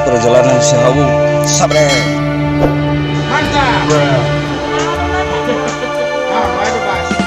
Perjalanan si Hawu sabre. Mantap. Ah, vai de baixo.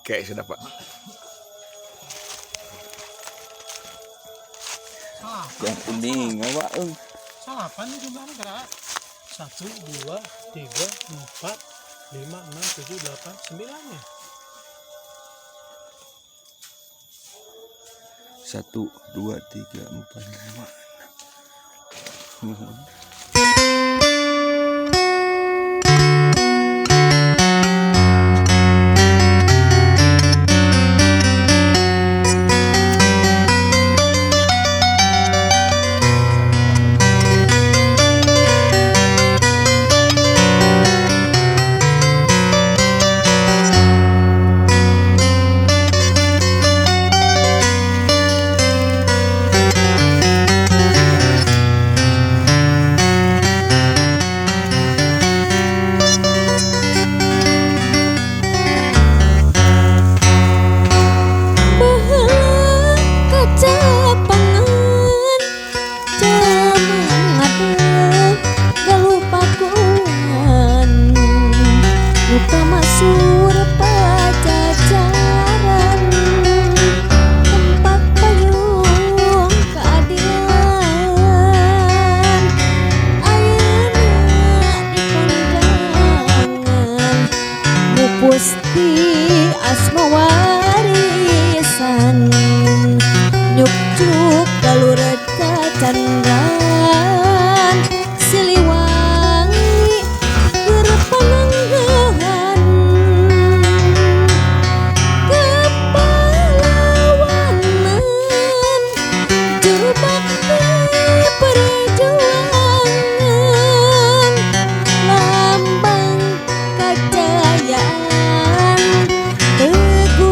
Kayak sudah Pak. Yang kuning apa? Salapan nih jumlahnya kira 1, 2, 3, 4, 5, 6, 7, 8, 9 ya. 1, 2, 3, 4, 5, 6. Gusti asma warisan nyukcuk galur cacandran Siliwangi keur pananggehan kepalawanan juru bakti perjuangan lambang kajayaan teguh.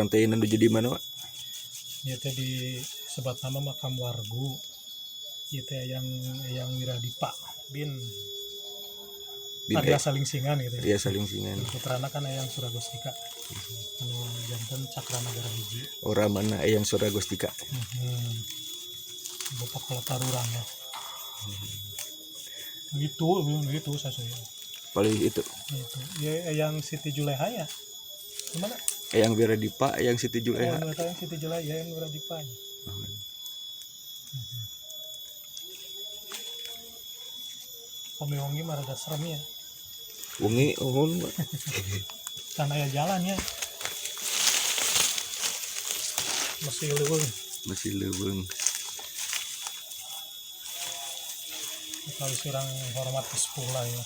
Urang teh nuju di mana, Pak? Ieu teh disebat nama makam wargu. Ieu teh yang yang Wiradipa bin Bin Arya Salingsingan gitu ya. Arya Salingsingan. Putrana kan Eyang Suragostika. Anu janten Cakranagara hiji. Orang mana Eyang Suragostika? Bapak kalau tarurang ya. Gitu, gitu saya. Paling itu. Itu. Ya Eyang Siti Juleha ya. Gimana? Eyang Wiradipa, Eyang Siti Juleha. Oh, Eyang Siti Juleha, ya, Eyang Wiradipa. Pami wengi mah rada serem ya. Wengi uhun, Pak. Can aya jalan ya. Masih leuweung. Masih leuweung. Kalau surang hormat ke sekolah ya.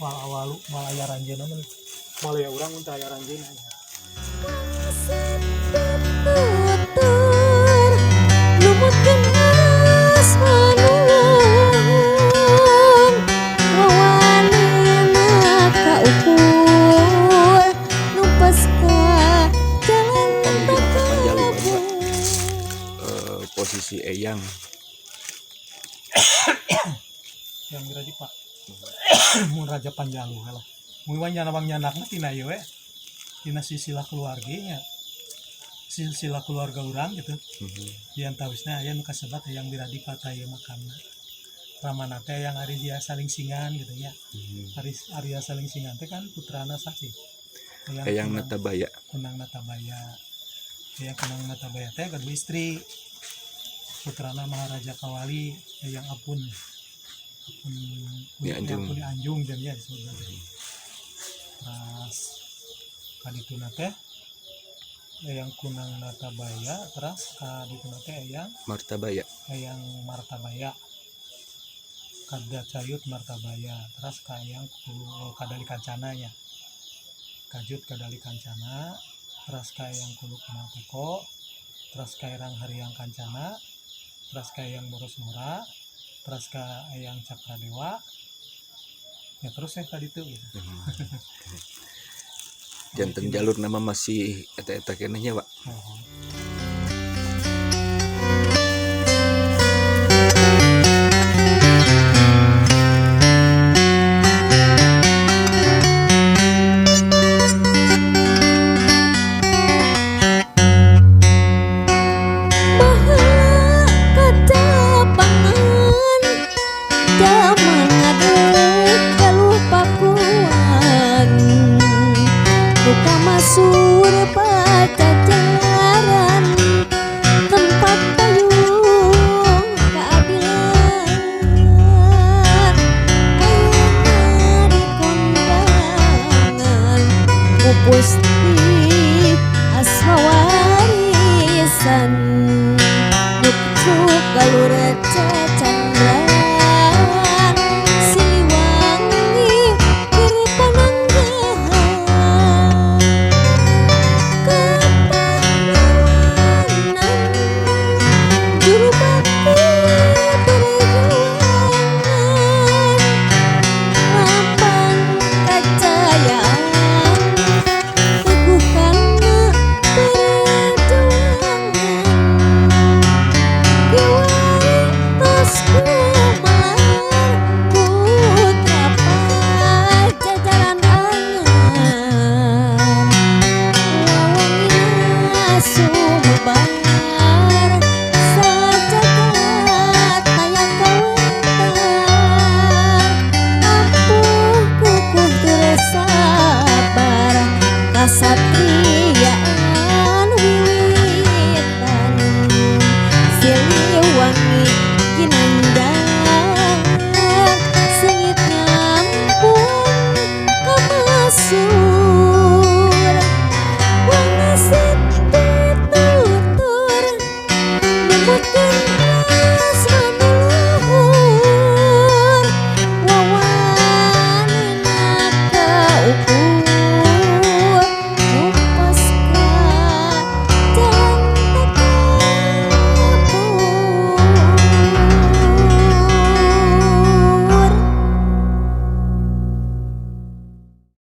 Mal awalu, mal aya ranjeuna mah. Mal ya urang mun teu aya ranjeuna. Tutur lumutkeun asma nuhun wawanina kaukur numpes ka jalan Panuju Panjalu, Pak. takabur. Posisi Eyang. Yang Wiradipa. Mun Raja Panjalu lah. Mun nyanawang nyanakna tina ieu we. Tina silsilah keluarganya. Silsilah keluarga urang gitu. Di antawisna aya nu kasebat Eyang Wiradipa tah ieu makamna. Ramana teh yang Arya Salingsingan gitu ya. Arya Salingsingan teh kan putrana saksi. Eyang Kunang- Natabaya. Kunang Natabaya. Eyang Kunang Natabaya teh gaduh istri. Putrana Maharaja Kawali Eyang Apun. Apun Ni Anjung. Apun Anjung dan ya disebut teh. Terus kadituna teh Eyang Kunang Natabaya terus kadituna teh Eyang Martabaya. Eyang Martabaya. Kada Cayut Martabaya terus ka Eyang Kadali Kancana nya. Kajut Kadali Kancana terus ka Eyang Kuluk Teko terus ka Eyang Hariang Kancana terus ka Eyang Boros Nora terus ka Eyang Cakradewa ya terus ya tadi tuh gitu. Janten jalur nama masih eta-eta keneh nya, Pak. Oh. Baheula katapangan jaman ngadeg galuh pakuan nu kamasur pajajaran tempat payung keadilan ayeuna dikondangan ku Gusti asma warisan nyukcruk galur cacandran Siliwangi keur pananggahan kepahlawanan juru